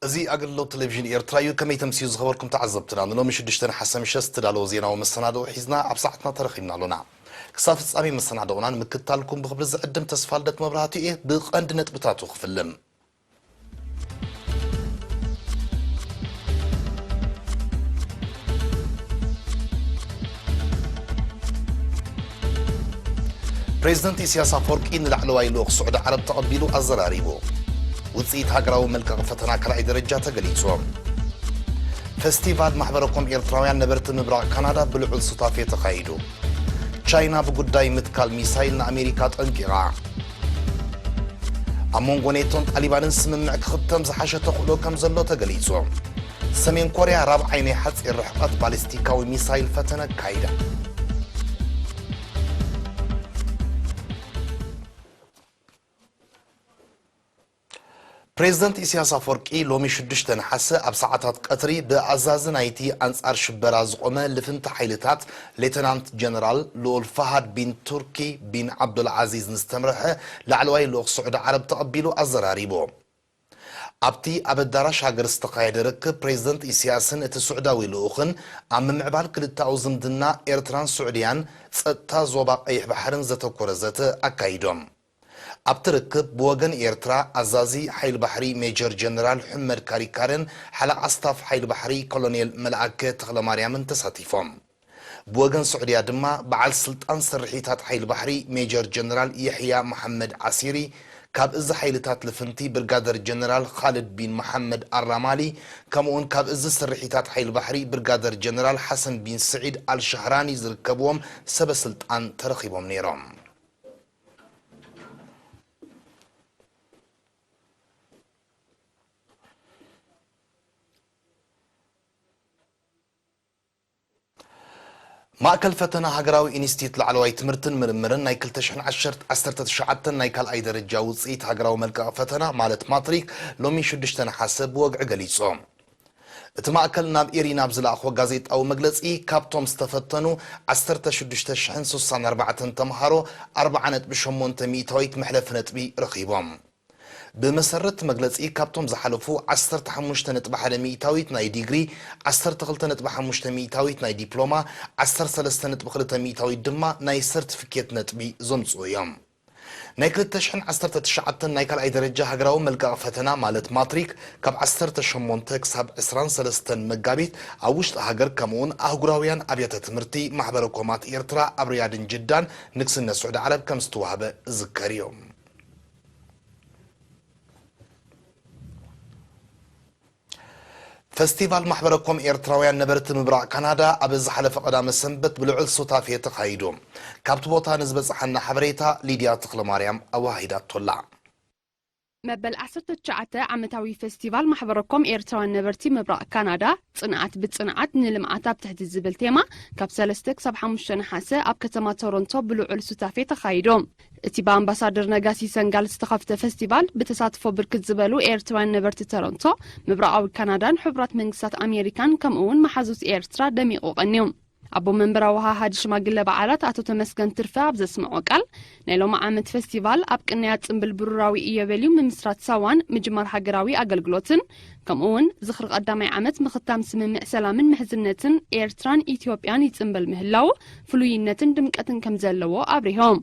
እዚ ኣገልግሎት ቴሌቪዥን ኤርትራ እዩ። ከመይ ተምስዩ ዝኸበርኩም ተዓዘብትና፣ ንሎሚ ሽዱሽተ ነሓሰ ምሸት ዝተዳለወ ዜናዊ መሰናድኦ ሒዝና ኣብ ሰዓትና ተረኺብና ኣሎና። ክሳብ ፍጻሜ መሰናድኦና ንምክትታልኩም ብኽብሪ ዝዕድም ተስፋ ልደት መብራህቱ እየ። ብቐንዲ ነጥብታቱ ክፍልም። ፕሬዝደንት ኢሳያስ ኣፈወርቂ ንላዕለዋይ ልኡኽ ስዑዲ ዓረብ ተቐቢሉ ኣዘራሪቡ። ውጽኢት ሃገራዊ መልቀቒ ፈተና ካልኣይ ደረጃ ተገሊጹ። ፈስቲቫል ማሕበረ ኮም ኤርትራውያን ነበርቲ ምብራቕ ካናዳ ብልዑል ሱታፌ ተኻይዱ። ቻይና ብጉዳይ ምትካል ሚሳይል ንኣሜሪካ ጠንቂቓ። ኣብ መንጎ ኔቶን ጣሊባንን ስምምዕ ክኽተም ዝሓሸ ተኽእሎ ከም ዘሎ ተገሊጹ። ሰሜን ኮርያ ራብዓይ ናይ ሓጺር ርሕቀት ባሊስቲካዊ ሚሳይል ፈተነ ኣካይዳ። ፕሬዝደንት ኢሳያስ ኣፈወርቂ ሎሚ ሽዱሽተ ነሓሰ ኣብ ሰዓታት ቀትሪ ብኣዛዚ ናይቲ ኣንጻር ሽበራ ዝቖመ ልፍንቲ ሓይልታት ሌተናንት ጀነራል ልኡል ፋሃድ ቢን ቱርኪ ቢን ዓብዱል ዓዚዝ ንዝተመርሐ ላዕለዋይ ልኡኽ ስዑዲ ዓረብ ተቐቢሉ ኣዘራሪቡ። ኣብቲ ኣብ ኣዳራሽ ሃገር ዝተኻየደ ርክብ ፕሬዝደንት ኢሳያስን እቲ ስዑዳዊ ልኡኽን ኣብ ምምዕባል ክልተኣዊ ዝምድና ኤርትራን ስዑድያን ጸጥታ ዞባ ቀይሕ ባሕርን ዘተኮረ ዘተ ኣካይዶም። ኣብቲ ርክብ ብወገን ኤርትራ ኣዛዚ ሓይሊ ባሕሪ ሜጀር ጀነራል ሕመድ ካሪካርን ሓለቓ ስታፍ ሓይሊ ባሕሪ ኮሎኔል መልኣከ ተኽለማርያምን ተሳቲፎም። ብወገን ስዑድያ ድማ በዓል ስልጣን ስርሒታት ሓይሊ ባሕሪ ሜጀር ጀነራል የሕያ መሓመድ ዓሲሪ፣ ካብ እዚ ሓይልታት ልፍንቲ ብርጋደር ጀነራል ኻልድ ቢን መሓመድ ኣራማሊ፣ ከምኡውን ካብ እዚ ስርሒታት ሓይሊ ባሕሪ ብርጋደር ጀነራል ሓሰን ቢን ስዒድ ኣልሻህራኒ ዝርከብዎም ሰበ ስልጣን ተረኺቦም ነይሮም። ማእከል ፈተና ሃገራዊ ኢንስቲትዩት ላዕለዋይ ትምህርትን ምርምርን ናይ ክልተ ሽሕን ዓሰርተ ትሽዓተን ናይ ካልኣይ ደረጃ ውጽኢት ሃገራዊ መልቀቒ ፈተና ማለት ማትሪክ ሎሚ ሽዱሽተ ነሓሰ ብወግዒ ገሊጹ። እቲ ማእከል ናብ ኤሪና ኣብ ዝለኣኾ ጋዜጣዊ መግለጺ፣ ካብቶም ዝተፈተኑ ዓሰርተ ሽዱሽተ ሽሕን ስሳን ኣርባዕተን ተምሃሮ ኣርብዓ ነጥቢ ሸሞንተ ሚእታዊት መሕለፊ ነጥቢ ረኺቦም። ብመሰረት መግለጺ፣ ካብቶም ዝሓለፉ ዓሰርተ ሓሙሽተ ነጥቢ ሓደ ሚእታዊት ናይ ዲግሪ፣ ዓሰርተ ክልተ ነጥቢ ሓሙሽተ ሚእታዊት ናይ ዲፕሎማ፣ ዓሰርተ ሰለስተ ነጥቢ ክልተ ሚእታዊት ድማ ናይ ሰርቲፊኬት ነጥቢ ዘምጽኡ እዮም። ናይ ክልተ ሽሕን ዓሰርተ ትሽዓተን ናይ ካልኣይ ደረጃ ሃገራዊ መልቀቒ ፈተና ማለት ማትሪክ ካብ ዓሰርተ ሸሞንተ ክሳብ ዕስራን ሰለስተን መጋቢት ኣብ ውሽጢ ሃገር ከምኡውን ኣህጉራውያን ኣብያተ ትምህርቲ ማሕበረ ኮማት ኤርትራ ኣብ ሪያድን ጅዳን ንግስነት ስዑዲ ዓረብ ከም ዝተዋህበ ዝዝከር እዩ። ፈስቲቫል ማሕበረ ኮም ኤርትራውያን ነበርቲ ምብራቕ ካናዳ ኣብ ዝሓለፈ ቀዳመ ሰንበት ብልዑል ሱታፌ ተኻይዱ። ካብቲ ቦታ ንዝበጽሓና ሓበሬታ ሊድያ ተኽለማርያም ኣወሃሂዳቶላ። መበል ዓሰርተ ትሽዓተ ዓመታዊ ፌስቲቫል ማሕበረኮም ኤርትራውያን ነበርቲ ምብራቕ ካናዳ፣ ጽንዓት ብጽንዓት ንልምዓት ኣብ ትሕቲ ዝብል ቴማ፣ ካብ ሰለስተ ክሳብ ሓሙሽተ ነሓሰ ኣብ ከተማ ቶሮንቶ ብልዑል ሱታፌ ተኻይዱ። እቲ ብኣምባሳደር ነጋሲ ሰንጋል ዝተኸፍተ ፌስቲቫል፣ ብተሳትፎ ብርክት ዝበሉ ኤርትራውያን ነበርቲ ቶሮንቶ፣ ምብራቓዊ ካናዳን ሕቡራት መንግስታት ኣሜሪካን፣ ከምኡ እውን መሓዙት ኤርትራ ደሚቑ ቀንዩ። ኣቦ መንበር ኣወሃሃዲ ሽማግለ በዓላት ኣቶ ተመስገን ትርፈ ኣብ ዘስምዖ ቃል፣ ናይ ሎሚ ዓመት ፌስቲቫል ኣብ ቅንያ ጽምብል ብሩራዊ ኢዮቤልዩ ምምስራት ሳዋን ምጅማር ሃገራዊ ኣገልግሎትን፣ ከምኡ እውን ዝኽሪ ቀዳማይ ዓመት ምኽታም ስምምዕ ሰላምን ምሕዝነትን ኤርትራን ኢትዮጵያን ይጽምበል ምህላው፣ ፍሉይነትን ድምቀትን ከም ዘለዎ ኣብሪሆም።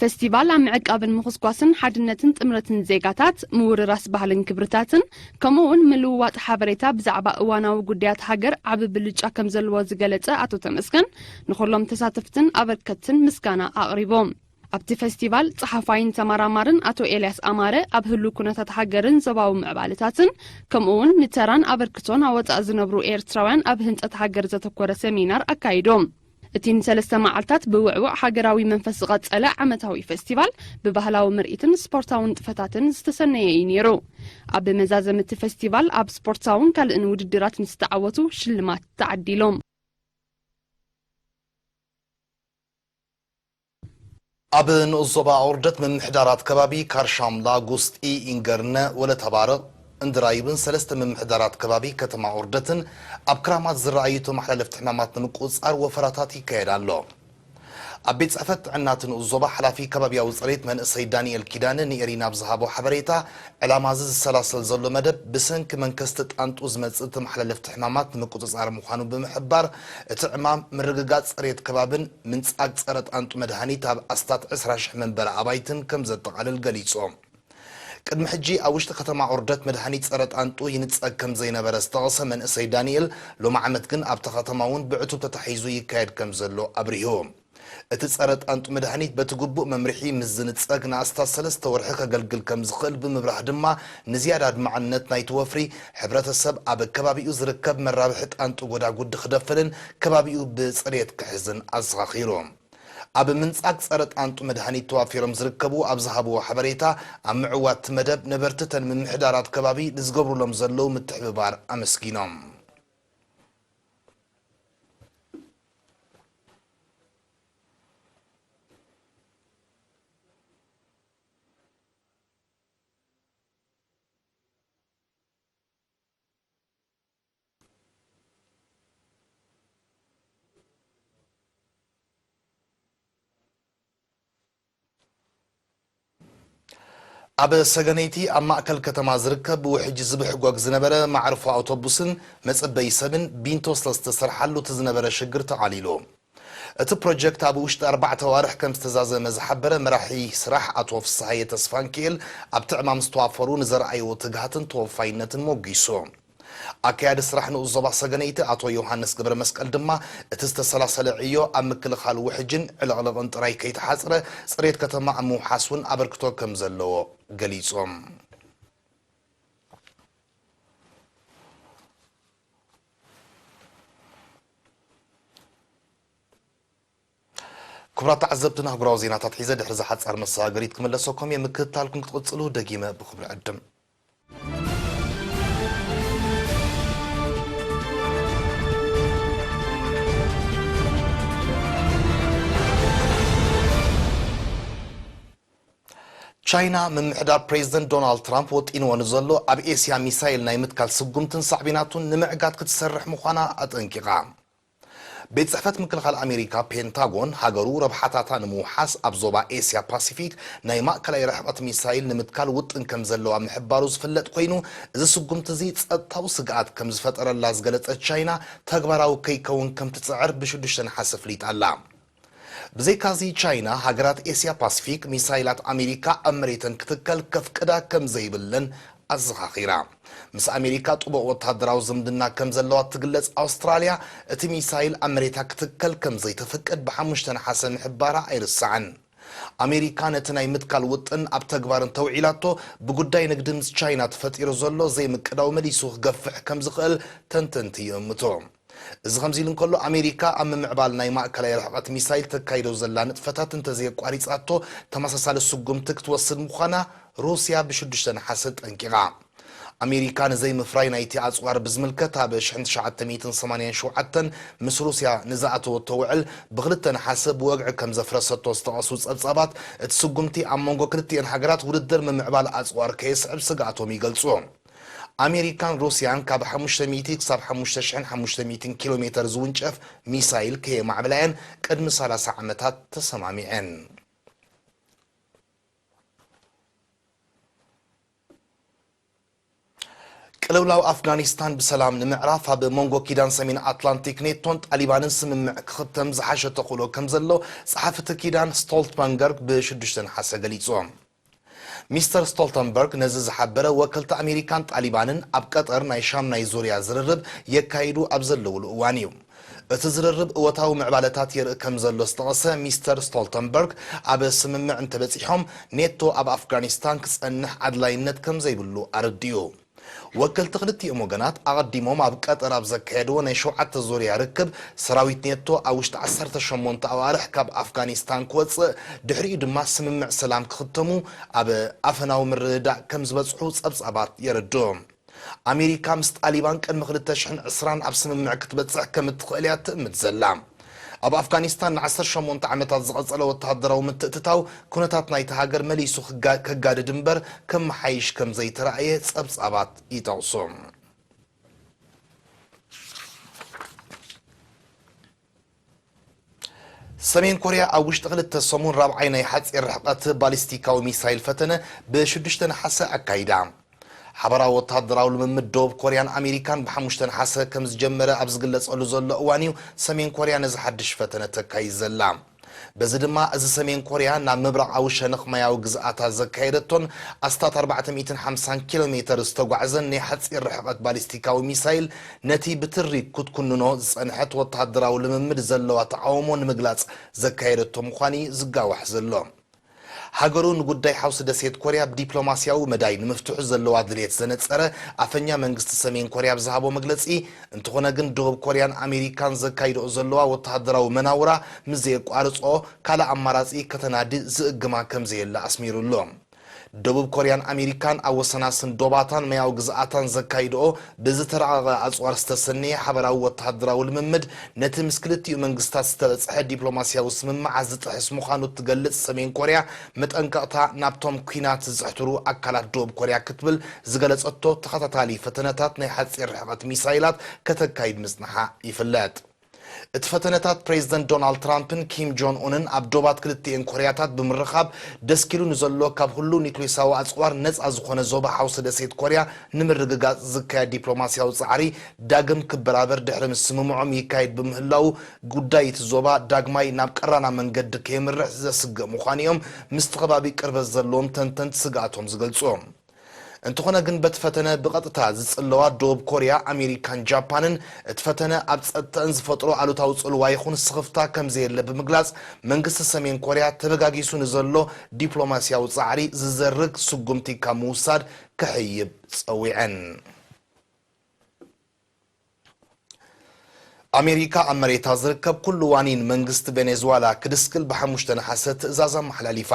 ፌስቲቫል ኣብ ምዕቃብን ምኹስኳስን ሓድነትን ጥምረትን ዜጋታት፣ ምውርራስ ባህልን ክብርታትን፣ ከምኡ እውን ምልውዋጥ ሓበሬታ ብዛዕባ እዋናዊ ጉዳያት ሃገር ዓቢ ብልጫ ከም ዘለዎ ዝገለጸ ኣቶ ተመስገን፣ ንኹሎም ተሳተፍትን ኣበርከትትን ምስጋና ኣቕሪቡ። ኣብቲ ፌስቲቫል ጸሓፋይን ተመራማርን ኣቶ ኤልያስ ኣማረ፣ ኣብ ህሉው ኩነታት ሃገርን ዞባዊ ምዕባለታትን፣ ከምኡ እውን ንተራን ኣበርክቶን ኣብ ወጻኢ ዝነብሩ ኤርትራውያን ኣብ ህንጸት ሃገር ዘተኮረ ሰሚናር ኣካይዱ። እቲ ንሰለስተ መዓልታት ብውዕዉዕ ሃገራዊ መንፈስ ዝቐጸለ ዓመታዊ ፌስቲቫል፣ ብባህላዊ ምርኢትን ስፖርታዊ ንጥፈታትን ዝተሰነየ እዩ ነይሩ። ኣብ መዛዘሚ እቲ ፌስቲቫል፣ ኣብ ስፖርታውን ካልእን ውድድራት ንዝተዓወቱ ሽልማት ተዓዲሎም። ኣብ ንኡስ ዞባ ዑርደት ምምሕዳራት ከባቢ ካርሻምላ፣ ጉስጢ፣ ኢንገርነ፣ ወለተባርቕ፣ እንድራይብን ሰለስተ ምምሕዳራት ከባቢ ከተማ ዑርደትን ኣብ ክራማት ዝረኣዩ ተመሓላለፍቲ ሕማማት ንምቁጽጻር ወፈራታት ይካየድ ኣሎ። ኣብ ቤት ጽሕፈት ጥዕና እቲ ንኡስ ዞባ ሓላፊ ከባብያዊ ጽሬት መንእሰይ ዳንኤል ኪዳነ ንኤሪና ኣብ ዝሃቦ ሓበሬታ፣ ዕላማ እዚ ዝሰላሰል ዘሎ መደብ ብሰንኪ መንከስቲ ጣንጡ ዝመጽእ ተመሓላለፍቲ ሕማማት ንምቁጽጻር ምዃኑ ብምሕባር፣ እቲ ዕማም ምርግጋጽ ጽሬት ከባብን ምንጻግ ጸረ ጣንጡ መድሃኒት ኣብ ኣስታት ዕስራ ሽሕ መንበሪ ኣባይትን ከም ዘጠቓልል ገሊጹ። ቅድሚ ሕጂ ኣብ ውሽጢ ከተማ ዑርደት መድሃኒት ጸረ ጣንጡ ይንጸግ ከም ዘይነበረ ዝጠቐሰ መንእሰይ ዳንኤል፣ ሎሚ ዓመት ግን ኣብታ ከተማ እውን ብዕቱብ ተታሒዙ ይካየድ ከም ዘሎ ኣብሪሁ። እቲ ጸረ ጣንጡ መድሃኒት በቲ ግቡእ መምርሒ ምስ ዝንጸግ ንኣስታት ሰለስተ ወርሒ ከገልግል ከም ዝኽእል ብምብራህ ድማ፣ ንዝያዳ ኣድማዕነት ናይቲ ወፍሪ፣ ሕብረተሰብ ኣብ ከባቢኡ ዝርከብ መራብሒ ጣንጡ ጎዳጉዲ ክደፍንን ከባቢኡ ብጽሬት ክሕዝን ኣዘኻኺሩ። ኣብ ምንጻግ ጸረ ጣንጡ መድሃኒት ተዋፊሮም ዝርከቡ ኣብ ዝሃብዎ ሓበሬታ፣ ኣብ ምዕዋት እቲ መደብ ነበርቲ እተን ምምሕዳራት ከባቢ ንዝገብሩሎም ዘለዉ ምትሕብባር ኣመስጊኖም። ኣብ ሰገነይቲ ኣብ ማእከል ከተማ ዝርከብ ብውሕጅ ዝብሕጎግ ዝነበረ መዕርፎ ኣውቶቡስን መጸበዪ ሰብን ቢንቶ ስለ ዝተሰርሓሉ እቲ ዝነበረ ሽግር ተቓሊሉ። እቲ ፕሮጀክት ኣብ ውሽጢ ኣርባዕተ ኣዋርሕ ከም ዝተዛዘመ ዝሓበረ መራሒ ስራሕ ኣቶ ፍስሃየ ተስፋንኪኤል፣ ኣብቲ ዕማም ዝተዋፈሩ ንዘርኣይዎ ትግሃትን ተወፋይነትን ሞጒሱ። ኣካያዲ ስራሕ ንኡስ ዞባ ሰገነይቲ ኣቶ ዮሃንስ ገብረ መስቀል ድማ፣ እቲ ዝተሰላሰለ ዕዮ ኣብ ምክልኻል ውሕጅን ዕልቕልቕን ጥራይ ከይተሓጽረ፣ ጽሬት ከተማ ኣብ ምውሓስ እውን ኣበርክቶ ከም ዘለዎ ገሊጾም። ክቡራት ተዓዘብትና፣ ኣህጉራዊ ዜናታት ሒዘ ድሕሪ ዝሓጻር መሰጋገሪት ክምለሰኩም እየ። ምክትታልኩም ክትቕጽሉ ደጊመ ብኽብሪ ዕድም። ቻይና፣ ምምሕዳር ፕሬዚደንት ዶናልድ ትራምፕ ወጢንዎ ንዘሎ ኣብ ኤስያ ሚሳይል ናይ ምትካል ስጉምትን ሳዕቤናቱን ንምዕጋት ክትሰርሕ ምዃና ኣጠንቂቓ። ቤት ጽሕፈት ምክልኻል ኣሜሪካ ፔንታጎን፣ ሃገሩ ረብሓታታ ንምውሓስ ኣብ ዞባ ኤስያ ፓሲፊክ ናይ ማእከላይ ርሕቐት ሚሳይል ንምትካል ውጥን ከም ዘለዋ ምሕባሩ ዝፍለጥ ኮይኑ፣ እዚ ስጉምቲ እዚ ጸጥታዊ ስግኣት ከም ዝፈጠረላ ዝገለጸት ቻይና፣ ተግባራዊ ከይከውን ከም ትጽዕር ብሽዱሽተ ነሓሰ ኣፍሊጣ ኣላ። ብዘይካዚ፣ ቻይና ሃገራት ኤስያ ፓሲፊክ ሚሳይላት ኣሜሪካ ኣብ መሬተን ክትከል ከፍቅዳ ከም ዘይብለን ኣዘኻኺራ። ምስ ኣሜሪካ ጥቡቕ ወታደራዊ ዝምድና ከም ዘለዋ እትግለጽ ኣውስትራልያ፣ እቲ ሚሳይል ኣብ መሬታ ክትከል ከም ዘይተፍቅድ ብሓሙሽተ ነሓሰ ምሕባራ ኣይርሳዕን። ኣሜሪካ ነቲ ናይ ምትካል ውጥን ኣብ ተግባር እንተውዒላቶ፣ ብጉዳይ ንግዲ ምስ ቻይና ተፈጢሩ ዘሎ ዘይምቅዳው መሊሱ ክገፍሕ ከም ዝኽእል ተንተንቲ ይእምቱ። እዚ ከምዚ ኢሉ እንከሎ፣ ኣሜሪካ ኣብ ምምዕባል ናይ ማእከላይ ርሕቐት ሚሳይል ተካይዶ ዘላ ንጥፈታት እንተዘየቋሪጻቶ፣ ተመሳሳሊ ስጉምቲ ክትወስድ ምዃና ሩስያ ብሽዱሽተ ነሓሰ ጠንቂቓ። ኣሜሪካ ንዘይምፍራይ ናይቲ ኣጽዋር ብዝምልከት ኣብ ሽሕን ትሽዓተ ሚእትን ሰማንያን ሸውዓተን ምስ ሩስያ ንዝኣተወቶ ውዕል ብክልተ ነሓሰ ብወግዒ ከም ዘፍረሰቶ ዝጠቐሱ ጸብጻባት፣ እቲ ስጉምቲ ኣብ መንጎ ክልቲኤን ሃገራት ውድድር ምምዕባል ኣጽዋር ከየስዕብ ስግኣቶም ይገልጹ። ኣሜሪካን ሩስያን ካብ ሓሙሽተ ሚእቲ ክሳብ ሓሙሽተ ሽሕን ሓሙሽተ ሚእትን ኪሎ ሜተር ዝውንጨፍ ሚሳይል ከየማዕብላ እየን ቅድሚ ሰላሳ ዓመታት ተሰማሚዐን። ቅልውላው ኣፍጋኒስታን ብሰላም ንምዕራፍ ኣብ መንጎ ኪዳን ሰሜን ኣትላንቲክ ኔቶን ጣሊባንን ስምምዕ ክኽተም ዝሓሸ ተኽእሎ ከም ዘሎ ጸሓፊ እቲ ኪዳን ስቶልተንበርግ ብሽዱሽተ ነሓሰ ገሊጹ። ሚስተር ስቶልተንበርግ ነዚ ዝሓበረ ወከልቲ ኣሜሪካን ጣሊባንን ኣብ ቀጠር ናይ ሻምናይ ዙርያ ዝርርብ የካይዱ ኣብ ዘለውሉ እዋን እዩ። እቲ ዝርርብ እወታዊ ምዕባለታት የርኢ ከም ዘሎ ዝጠቐሰ ሚስተር ስቶልተንበርግ፣ ኣብ ስምምዕ እንተበጺሖም ኔቶ ኣብ ኣፍጋኒስታን ክጸንሕ ኣድላይነት ከም ዘይብሉ ኣረዲኡ። ወከልቲ ክልቲኦም ወገናት ኣቐዲሞም ኣብ ቀጠር ኣብ ዘካየድዎ ናይ ሸውዓተ ዙርያ ርክብ፣ ሰራዊት ኔቶ ኣብ ውሽጢ ዓሰርተ ሸሞንተ ኣዋርሕ ካብ ኣፍጋኒስታን ክወጽእ፣ ድሕሪኡ ድማ ስምምዕ ሰላም ክኽተሙ ኣብ ኣፈናዊ ምርድዳእ ከም ዝበጽሑ ጸብጻባት የረድኡ። ኣሜሪካ ምስ ጣሊባን ቅድሚ ክልተ ሽሕን ዕስራን ኣብ ስምምዕ ክትበጽሕ ከም እትኽእል እያ ትእምት ዘላ። ኣብ ኣፍጋኒስታን ንዓሰርተ ሸሞንተ ዓመታት ዝቐጸለ ወተሃደራዊ ምትእትታው፣ ኩነታት ናይቲ ሃገር መሊሱ ክጋ-፣ ከጋድድ እምበር ከመሓይሽ ከም ዘይተራእየ ጸብጻባት ይጠቕሱ። ሰሜን ኮርያ ኣብ ውሽጢ ክልተ ሰሙን ራብዓይ ናይ ሓጺር ርሕቀት ባሊስቲካዊ ሚሳይል ፈተነ ብሽዱሽተ ነሓሰ ኣካይዳ። ሓበራዊ ወተሃደራዊ ልምምድ ደቡብ ኮርያን ኣሜሪካን ብሓሙሽተ ነሓሰ ከም ዝጀመረ ኣብ ዝግለጸሉ ዘሎ እዋን እዩ ሰሜን ኮርያ ነዚ ሓድሽ ፈተነ ተካይድ ዘላ። በዚ ድማ እዚ ሰሜን ኮርያ ናብ ምብራቓዊ ሸነኽ ማያዊ ግዝኣታ ዘካየደቶን ኣስታት ኣርባዕተ ሚእትን ሓምሳን ኪሎ ሜተር ዝተጓዕዘን ናይ ሓጺር ርሕቐት ባሊስቲካዊ ሚሳይል፣ ነቲ ብትሪ ክትኩንኖ ዝጸንሐት ወተሃደራዊ ልምምድ ዘለዋ ተቓውሞ ንምግላጽ ዘካየደቶ ምዃኑ እዩ ዝጋዋሕ ዘሎ። ሃገሩ ንጉዳይ ሓውሲ ደሴት ኮርያ ብዲፕሎማስያዊ መዳይ ንምፍትሑ ዘለዋ ድልየት ዘነጸረ ኣፈኛ መንግስቲ ሰሜን ኮርያ ኣብ ዝሃቦ መግለጺ፣ እንተኾነ ግን ደቡብ ኮርያን ኣሜሪካን ዘካይድኦ ዘለዋ ወተሃደራዊ መናውራ ምስ ዘየቋርጽኦ ካልእ ኣማራጺ ከተናዲ ዝእግማ ከም ዘየለ ኣስሚሩ ኣሎ። ደቡብ ኮርያን ኣሜሪካን ኣብ ወሰናስን ዶባታን መያዊ ግዝኣታን ዘካይድኦ ብዝተራቐቐ ኣጽዋር ዝተሰነየ ሓበራዊ ወተሃደራዊ ልምምድ፣ ነቲ ምስ ክልቲኡ መንግስታት ዝተበጽሐ ዲፕሎማስያዊ ስምምዓት ዝጥሕስ ምዃኑ እትገልጽ ሰሜን ኮርያ፣ መጠንቀቕታ ናብቶም ኲናት ዝጽሕትሩ ኣካላት ደቡብ ኮርያ ክትብል ዝገለጸቶ ተኸታታሊ ፈተነታት ናይ ሓጺር ርሕቐት ሚሳይላት ከተካይድ ምጽንሓ ይፍለጥ። እቲ ፈተነታት ፕሬዚደንት ዶናልድ ትራምፕን ኪም ጆን ኡንን ኣብ ዶባት ክልቲኤን ኮርያታት ብምርኻብ፣ ደስኪሉ ንዘሎ ካብ ሁሉ ኒክሌሳዊ ኣጽዋር ነጻ ዝኾነ ዞባ ሓውሲ ደሴት ኮርያ ንምርግጋጽ ዝካየድ ዲፕሎማስያዊ ጻዕሪ ዳግም ክበራበር ድሕሪ ምስምምዖም ይካየድ ብምህላዉ፣ ጉዳይ እቲ ዞባ ዳግማይ ናብ ቀራና መንገዲ ከየምርሕ ዘስግእ ምዃኑ እዮም ምስቲ ከባቢ ቅርበት ዘለዎም ተንተንቲ ስግኣቶም ዝገልጹ። እንተኾነ ግን በቲ ፈተነ ብቐጥታ ዝጽለዋ ደቡብ ኮርያ፣ ኣሜሪካን ጃፓንን እቲ ፈተነ ኣብ ጸጥተአን ዝፈጥሮ ኣሉታዊ ጽልዋ ይኹን ስኽፍታ ከም ዘየለ ብምግላጽ፣ መንግስቲ ሰሜን ኮርያ ተበጋጊሱ ንዘሎ ዲፕሎማስያዊ ጻዕሪ ዝዘርግ ስጉምቲ ካብ ምውሳድ ክሕይብ ጸዊዐን። ኣሜሪካ ኣብ መሬታ ዝርከብ ኩሉ ዋኒን መንግስቲ ቬኔዙዋላ ክድስክል ብሓሙሽተ ነሓሰ ትእዛዝ ኣመሓላሊፋ።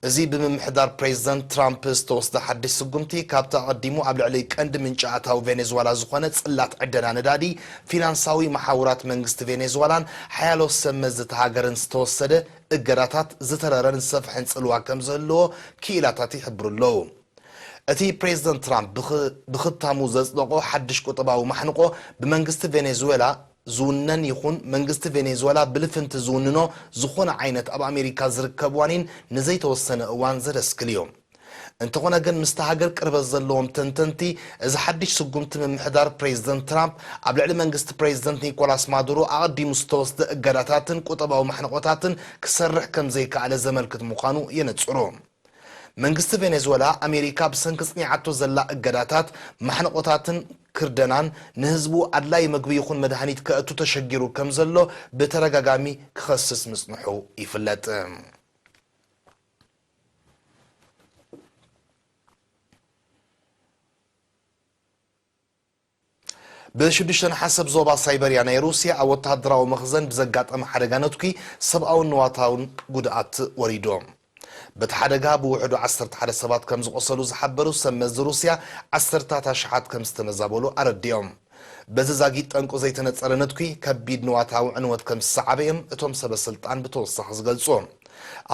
እዚ ብምምሕዳር ፕሬዚደንት ትራምፕ ዝተወስደ ሓድሽ ስጉምቲ፣ ካብቲ ኣቐዲሙ ኣብ ልዕሊ ቀንዲ ምንጪ ኣታዊ ቬኔዙዋላ ዝኾነ ጽላት ዕደና ነዳዲ፣ ፊናንሳዊ መሓውራት መንግስቲ ቬኔዙዋላን ሓያሎ ሰብ መዚ እታ ሃገርን ዝተወሰደ እገዳታት ዝተረረን ዝሰፍሐን ጽልዋ ከም ዝህልዎ ክኢላታት ይሕብሩ ኣለዉ። እቲ ፕሬዚደንት ትራምፕ ብኽ-፣ ብኽታሙ ዘጽደቖ ሓድሽ ቁጠባዊ ማሕንቆ፣ ብመንግስቲ ቬኔዙዌላ ዝውነን ይኹን መንግስቲ ቬኔዙዌላ ብልፍንቲ ዝውንኖ ዝኾነ ዓይነት ኣብ ኣሜሪካ ዝርከብ ዋኒን ንዘይተወሰነ እዋን ዘደስክል እዩ። እንተኾነ ግን፣ ምስቲ ሃገር ቅርበት ዘለዎም ተንተንቲ፣ እዚ ሓድሽ ስጉምቲ ምምሕዳር ፕሬዚደንት ትራምፕ ኣብ ልዕሊ መንግስቲ ፕሬዚደንት ኒኮላስ ማዱሮ ኣቐዲሙ ዝተወስደ እገዳታትን ቁጠባዊ ማሕንቆታትን ክሰርሕ ከም ዘይከኣለ ዘመልክት ምዃኑ የነጽሩ። መንግስቲ ቬኔዙዌላ፣ ኣሜሪካ ብሰንኪ ጽኒዓቶ ዘላ እገዳታት፣ ማሕንቆታትን ክርደናን፣ ንህዝቡ ኣድላይ መግቢ ይኹን መድሃኒት ከእቱ ተሸጊሩ ከም ዘሎ ብተደጋጋሚ ክኸስስ ምጽንሑ ይፍለጥ። ብ ሽዱሽተ ነሓሰ ብ ዞባ ሳይበርያ ናይ ሩስያ ኣብ ወተሃደራዊ መኽዘን ብዘጋጠመ ሓደጋ ነትኲ ሰብኣውን ንዋታውን ጉድኣት ወሪዱ። በቲ ሓደጋ ብውሕዱ ዓሰርተ ሓደ ሰባት ከም ዝቖሰሉ ዝሓበሩ ሰብ መዚ ሩስያ፣ ዓሰርታት ኣሽሓት ከም ዝተመዛበሉ ኣረዲኦም። በዚ ዛጊት ጠንቁ ዘይተነጸረ ነትኲ ከቢድ ንዋታዊ ዕንወት ከም ዝሰዓበ እዮም እቶም ሰበ ስልጣን ብተወሳኺ ዝገልጹ።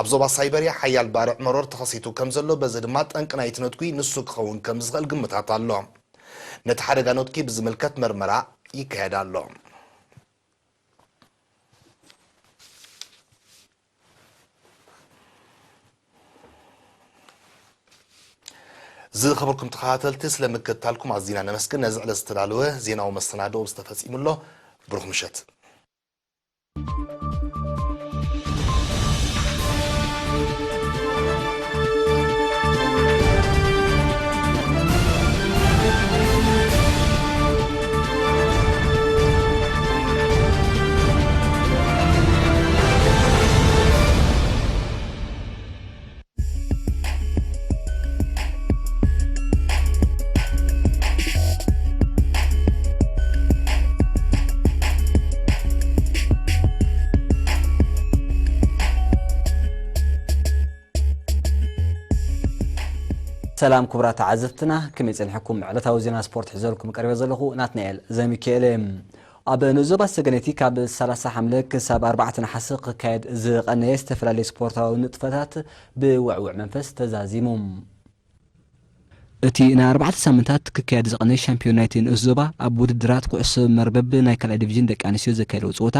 ኣብ ዞባ ሳይበርያ ሓያል ባርዕ መሮር ተኸሲቱ ከም ዘሎ፣ በዚ ድማ ጠንቂ ናይቲ ነትኲ ንሱ ክኸውን ከም ዝኽእል ግምታት ኣሎ። ነቲ ሓደጋ ነትኲ ብዝምልከት መርመራ ይካየድ ኣሎ። ዝኸበርኩም ተኸታተልቲ፣ ስለ ምክትታልኩም ኣዚና ነመስግን። ነዚ ዕለት ዝተዳለወ ዜናዊ መሰናድኦ ዝተፈጺሙ ኣሎ። ብሩኽ ምሸት። ሰላም ክቡራት ተዓዘብትና፣ ከመይ ጸኒሕኩም? ዕለታዊ ዜና ስፖርት ሒዘልኩም ቀሪበ ዘለኹ ናትናኤል ዘሚካኤል እየ። ኣብ ንዞባ ሰገነይቲ ካብ ሰላሳ ሓምለ ክሳብ ኣርባዕተ ነሓሰ ክካየድ ዝቐነየ ዝተፈላለዩ ስፖርታዊ ንጥፈታት ብውዕውዕ መንፈስ ተዛዚሙ። እቲ ንኣርባዕተ ሳምንታት ክካየድ ዝቐነየ ሻምፒዮን ናይቲ ንኡስ ዞባ ኣብ ውድድራት ኩዕሶ መርበብ ናይ ካልኣይ ዲቪዥን ደቂ ኣንስትዮ ዘካየደዎ ጸወታ፣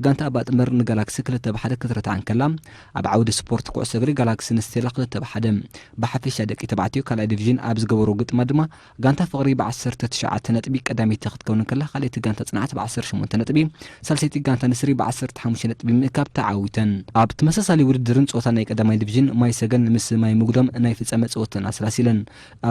ጋንታ ኣባጥመር ንጋላክሲ ክልተ ብ ሓደ ክትረትዓ እንከላ፣ ኣብ ዓውዲ ስፖርት ኩዕሶ እግሪ ጋላክሲ ንስቴላ ክልተ ብ ሓደ። ብሓፈሻ ደቂ ተባዕትዮ ካልኣይ ዲቪዥን ኣብ ዝገበርዎ ግጥማት ድማ፣ ጋንታ ፍቕሪ ብ ዓሰርተ ትሽዓተ ነጥቢ ቀዳመይቲ ክትከውን እንከላ፣ ካልኣይቲ ጋንታ ጽንዓት ብ ዓሰርተ ሸሞንተ ነጥቢ፣ ሳልሰይቲ ጋንታ ንስሪ ብ ዓሰርተ ሓሙሽተ ነጥቢ ምእካብ ተዓዊተን። ኣብ ተመሳሳሊ ውድድርን ጸወታ ናይ ቀዳማይ ዲቪዥን፣ ማይ ሰገን ምስ ማይ ምጉዶም ናይ ፍጻመ ጸወተን ኣሰላሲለን።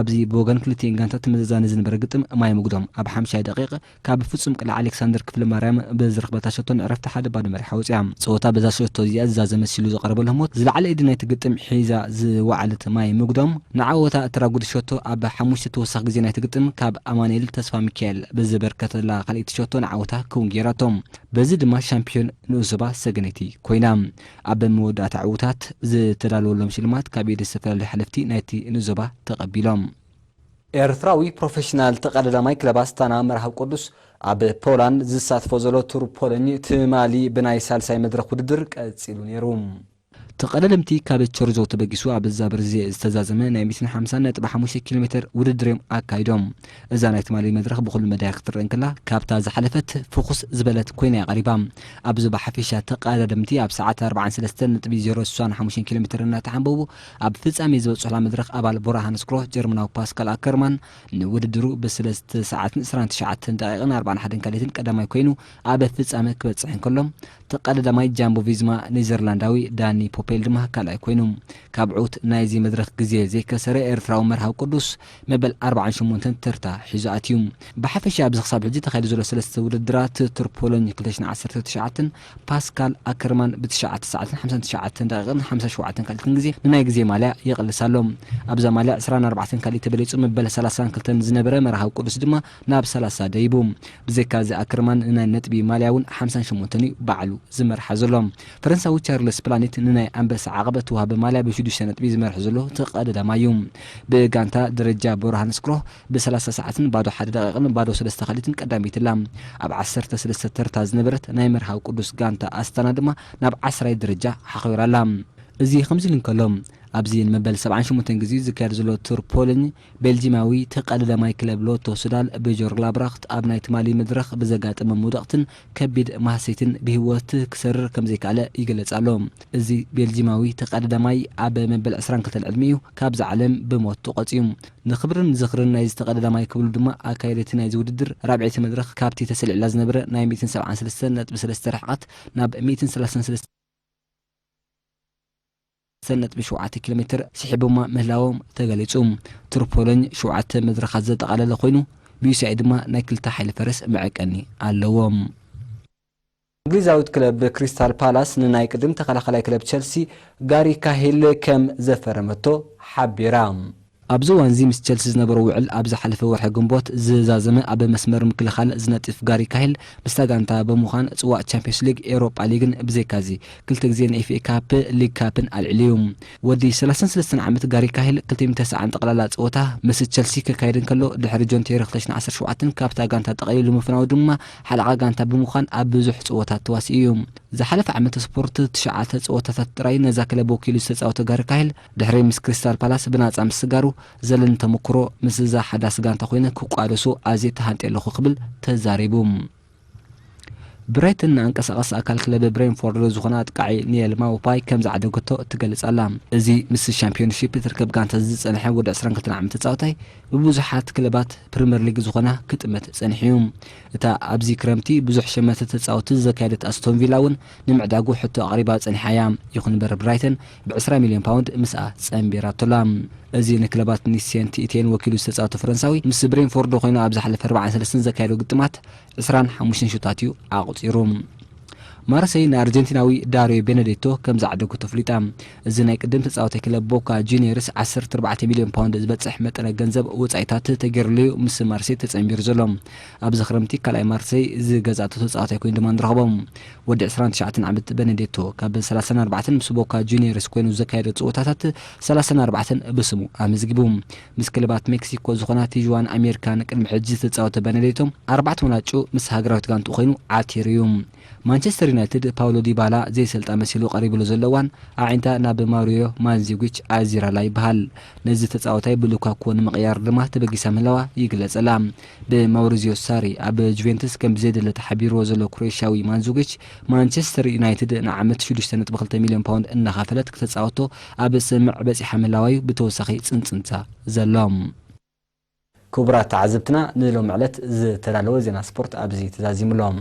ኣብዚ ብወገን ክልቲኤን ጋንታ ተመዛዛኒ ዝነበረ ግጥም፣ ማይ ምጉዶም ኣብ ሓምሻይ ደቂቕ ካብ ፍጹም ቅድሚ ኣሌክሳንደር ክፍለ ማርያም ብዝረኽበታ ሸቶ ንዕረፍቲ ሓደ ባዶ መሪሓ ወጽያ። ጸወታ በዛ ሸቶ እዚኣ ዝዛዘመ ሲሉ ዝቐረበሉ ህሞት፣ ዝለዓለ ኢድ ናይቲ ግጥም ሒዛ ዝወዓለት ማይ ምጉዶም፣ ንዓወታ እተራጉድ ሸቶ ኣብ ሓሙሽተ ተወሳኺ ግዜ ናይቲ ግጥም ካብ ኣማኑኤል ተስፋ ሚካኤል ብዝበርከተላ ካልኣይቲ ሸቶ ንዓወታ ክውን ገይራቶ። በዚ ድማ ሻምፒዮን ንኡስ ዞባ ሰገነይቲ ኮይና። ኣብ መወዳእታ ዕዉታት ዝተዳለወሎም ሽልማት ካብ ኢድ ዝተፈላለዩ ሓለፍቲ ናይቲ ንኡስ ዞባ ተቐቢሎም። ኤርትራዊ ፕሮፌሽናል ተቐዳዳማይ ክለብ ኣስታና መርሃብ ቅዱስ ኣብ ፖላንድ ዝሳትፎ ዘሎ ቱር ፖሎኝ ትማሊ ብናይ ሳልሳይ መድረኽ ውድድር ቀጺሉ ነይሩ። ተቐዳደምቲ ካብ ቾርዞ ተበጊሱ ኣብ ዛብርዜ ዝተዛዘመ ናይ ሚእትን ሓምሳን ነጥቢ ሓሙሽተ ኪሎ ሜትር ውድድር እዮም ኣካይዶም። እዛ ናይ ትማሊ መድረኽ ብኹሉ መዳያ ክትረአ እንከላ፣ ካብታ ዝሓለፈት ፍኹስ ዝበለት ኮይና እያ ቀሪባ። ኣብዚ ብሓፈሻ ተቐዳደምቲ ኣብ ሰዓት ኣርባዓን ሰለስተን ነጥቢ ዜሮ ስሳን ሓሙሽተን ኪሎ ሜትር እናተሓንበቡ ኣብ ፍጻሜ ዝበጽሑላ መድረኽ ኣባል ቦራ ሃንስክሮ ጀርመናዊ ፓስካል ኣከርማን ንውድድሩ ብሰለስተ ሰዓትን ዕስራን ትሽዓተን ደቂቕን ኣርባዓን ሓደን ካልኢትን ቀዳማይ ኮይኑ ኣብ ፍጻመ ክበጽሕ እንከሎ፣ ተቐዳዳማይ ጃምቦ ቪዝማ ኔዘርላንዳዊ ዳኒ ፖፔል ድማ ካልኣይ ኮይኑ። ካብ ዕዉት ናይዚ መድረኽ ግዜ ዘይከሰረ ኤርትራዊ መርሃዊ ቅዱስ መበል ኣርባዓን ሸሞንተን ተርታ ሒዙ ኣትዩ። ብሓፈሻ ኣብዚ ክሳብ ሕጂ ተኻይዱ ዘሎ ሰለስተ ውድድራት ቱር ፖሎኝ ክልተ ሽሕን ዓሰርተ ትሽዓተን ፓስካል ኣከርማን ብትሽዓተ ሰዓትን ሓምሳን ትሽዓተን ደቂቕን ሓምሳን ሸውዓተን ካልኢትን ግዜ ንናይ ግዜ ማልያ ይቕልስ ኣሎ። ኣብዛ ማልያ ዕስራን ኣርባዕተን ካልኢት ተበሊጹ መበል ሰላሳን ክልተን ዝነበረ መርሃዊ ቅዱስ ድማ ናብ ሰላሳ ደይቡ። ብዘይካ እዚ ኣከርማን ንናይ ነጥቢ ማልያ እውን ሓምሳን ሸሞንተን እዩ ባዕሉ ዝመርሓ ዘሎ። ፈረንሳዊ ቻርልስ ፕላኒት ንናይ ኣንበሳ ዓቐበት ተዋህበ ማልያ ብሽዱሽተ ነጥቢ ዝመርሕ ዘሎ ተቐዳዳማይ እዩ። ብጋንታ ደረጃ ቦርሃንስክሮህ ብሰላሳ ሰዓትን ባዶ ሓደ ደቂቕን ባዶ ሰለስተ ካልኢትን ቀዳመይቲ ኣላ። ኣብ ዓሰርተ ሰለስተ ተርታ ዝነበረት ናይ መርሃዊ ቅዱስ ጋንታ ኣስታና ድማ ናብ ዓስራይ ደረጃ ሓኺብራ ኣላ። እዚ ከምዚ ኢሉ እንከሎ፣ ኣብዚ ንመበል ሰብዓን ሸሞንተን ግዜ ዝካየድ ዘሎ ቱር ፖሎኝ፣ ቤልጂማዊ ተቐዳዳማይ ክለብ ሎቶ ሱዳል ብጆር ግላብራኽት ኣብ ናይ ትማሊ መድረኽ ብዘጋጠመ መውደቕትን ከቢድ ማህሰይትን ብህይወት ክሰርር ከም ዘይከኣለ ይግለጽ ኣሎ። እዚ ቤልጂማዊ ተቐዳዳማይ ኣብ መበል ዕስራን ክልተን ዕድሚኡ ካብዛ ዓለም ብሞት ተቖጽዩ። ንኽብርን ዝኽርን ናይዚ ተቐዳዳማይ ክብሉ ድማ ኣካየድቲ ናይዚ ውድድር ራብዐይቲ መድረኽ ካብቲ ተሰሊዕላ ዝነበረ ናይ ሚእትን ሰብዓን ሰለስተን ነጥቢ ሰለስተ ርሕቐት ናብ ሚእትን ሰላሳን ሰለስተን ነጥቢ ሸውዓተ ኪሎ ሜትር ስሒቦማ ምህላዎም ተገሊጹ። ቱር ፖሎኝ ሸውዓተ መድረኻት ዘጠቓለለ ኮይኑ፣ ብዩሲኣይ ድማ ናይ ክልተ ሓይሊ ፈረስ መዐቀኒ ኣለዎ። እንግሊዛዊት ክለብ ክሪስታል ፓላስ ንናይ ቅድም ተኸላኻላይ ክለብ ቸልሲ ጋሪ ካሂል ከም ዘፈረመቶ ሓቢራ። ኣብዚ እዋን እዚ ምስ ቸልሲ ዝነበሮ ውዕል ኣብ ዝሓለፈ ወርሒ ግንቦት ዝዛዘመ፣ ኣብ መስመር ምክልኻል ዝነጥፍ ጋሪ ካሂል ምስታ ጋንታ ብምዃን ጽዋእ ቻምፒዮንስ ሊግ፣ ኤውሮጳ ሊግን ብዘይካዚ ክልተ ግዜ ንኤፍኤ ካፕ፣ ሊግ ካፕን ኣልዒሉ እዩ። ወዲ ሰላሳን ሰለስተን ዓመት ጋሪ ካሂል ክልተ ሚእቲ ተስዓን ጠቕላላ ጸወታ ምስ ቸልሲ ከካይድ እንከሎ፣ ድሕሪ ጆን ቴሪ ክልተ ሽሕን ዓሰርተ ሸውዓተን ካብታ ጋንታ ጠቕሊሉ ምፍናው ድማ ሓለቓ ጋንታ ብምዃን ኣብ ብዙሕ ጸወታት ተዋሲኡ እዩ። ዝሓለፈ ዓመት ስፖርት ትሽዓተ ጸወታታት ጥራይ ነዛ ክለብ ወኪሉ ዝተጻወተ ጋሪ ካሂል፣ ድሕሪ ምስ ክሪስታል ፓላስ ብናጻ ምስጋሩ፣ ዘለኒ ተመክሮ ምስዛ ሓዳስ ጋንታ ኮይነ ክቋደሶ ኣዝየ ተሃንጥየ ኣለኹ ክብል ተዛሪቡ። ብራይተን ንኣንቀሳቓሲ ኣካል ክለብ ብሬንፎርድ ዝኾነ ኣጥቃዒ ኒየል ማውፓይ ከም ዝዓደገቶ ትገልጽ ኣላ። እዚ ምስ ሻምፒዮንሺፕ ትርከብ ጋንታ ዝጸንሐ ወዲ ዕስራን ክልተን ዓመት ተጻዋታይ ብብዙሓት ክለባት ፕሪምየር ሊግ ዝኾና ክጥመት ጸኒሑ እዩ። እታ ኣብዚ ክረምቲ ብዙሕ ሸመተ ተጻወቲ ዘካየደት ኣስቶን ቪላ እውን ንምዕዳጉ ሕቶ ኣቕሪባ ጸኒሓ እያ። ይኹን እምበር ብራይተን ብ ዕስራ ሚልዮን ፓውንድ ምስኣ ጸንቢራቶ ኣላ። እዚ ንክለባት ኒስ ሴንት ኢትየን ወኪሉ ዝተጻወተ ፈረንሳዊ ምስ ብሬንፎርድ ኮይኑ ኣብ ዝሓለፈ ኣርባዓን ሰለስተን ዘካየዶ ግጥማት ዕስራን ሓሙሽተን ሹታት እዩ ኣቑጺሩ። ማርሰይ ንኣርጀንቲናዊ ዳሪዮ ቤነዴቶ ከም ዝዓደገቶ ኣፍሊጣ። እዚ ናይ ቅድም ተጻዋታይ ክለብ ቦካ ጁኒየርስ ዓሰርተ ኣርባዕተ ሚልዮን ፓውንድ ዝበጽሕ መጠነ ገንዘብ ወጻኢታት ተገይሩሉ እዩ ምስ ማርሰይ ተጸንቢሩ ዘሎ። ኣብዚ ክረምቲ ካልኣይ ማርሰይ ዝገዝኣቶ ተጻዋታይ ኮይኑ ድማ ንረኽቦ። ወዲ ዕስራን ትሽዓተን ዓመት ቤነዴቶ ካብ ሰላሳን ኣርባዕተን ምስ ቦካ ጁኒየርስ ኮይኑ ዘካየዶ ጸወታታት ሰላሳን ኣርባዕተን ብስሙ ኣመዝጊቡ። ምስ ክለባት ሜክሲኮ ዝኾና ቲጅዋን ኣሜሪካን ቅድሚ ሕጂ ዝተጻወተ ቤነዴቶ ኣርባዕተ ወናጩ ምስ ሃገራዊት ጋንቱ ኮይኑ ዓቲሩ እዩ። ማንቸስተር ዩናይትድ ፓውሎ ዲባላ ዘይሰልጣ መሲሉ ቀሪብሉ ዘሎ እዋን፣ ኣዒንታ ናብ ማውሪዮ ማንዙኪች ኣዚራላ ይበሃል። ነዚ ተጻዋታይ ብሉካኮ ንምቕያር ድማ ተበጊሳ ምህላዋ ይግለጸላ። ብማውሪዚዮ ሳሪ ኣብ ጁቬንቱስ ከም ብዘይደለ ተሓቢርዎ ዘሎ ክሮኤሽያዊ ማንዙኪች፣ ማንቸስተር ዩናይትድ ንዓመት ሽዱሽተ ነጥቢ ክልተ ሚልዮን ፓውንድ እናኸፈለት ክተጻወቶ ኣብ ስምምዕ በጺሓ ምህላዋዩ ብተወሳኺ ጽንጽንታ ዘሎ። ክቡራት ተዓዘብትና፣ ንሎሚ ዕለት ዝተዳለወ ዜና ስፖርት ኣብዚ ተዛዚሙ ኣሎ።